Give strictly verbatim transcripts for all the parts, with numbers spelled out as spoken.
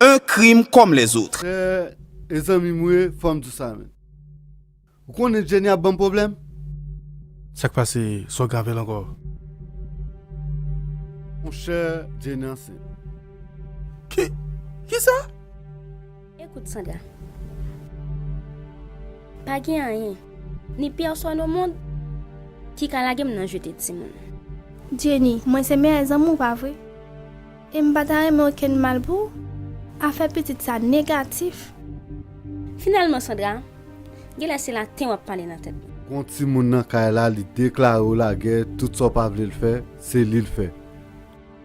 Un crime comme les autres. Chè, e zanmi m wi, fò m di w sa menm. Ou konnen Jenny ap ban m pwoblèm? Sa k pase? Sa w gen avè l ankò? Monchè, Jenny ansent. Ki? Kisa? Ekout, Sandra. Pa gen anyen, ni pèsonn o mond, ki ka lage m nan jete timoun. Jenny, mwen se meyè zanmi w, pa vre? E m pa ta renmen okenn mal pou ou. Afè pitit sa negatif. Finalman, Sandra, genlè se laten w ap pale nan tèt mwen. Gon timoun nan kay la, li deklare w lagè, tout sa w pa vle l fè, se li l fè.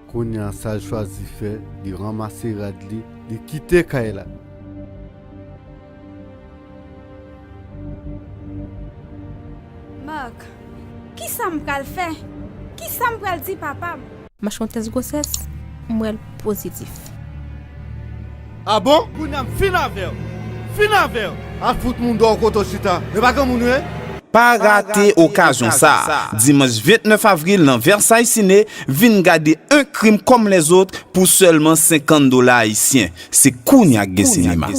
Kounye a sa l chwazi fè, li ranmase rad li, li kite kay la. Mark, kisa m pral fè? Kisa m pral di papa m? M achte yon tès gwosès, m wè l pozitif. A bon? Kounye a m fin avè w. Fin avè w. Al fout moun dòw kote w chita. E pa granmoun ou ye? Pa rate okazyon sa a, dimanch vennèf avril nan Versailles Ciné, vin gade Un crime comme les autres pou sèlman senkant dola ayisyen. Se kounye a k gen sinema.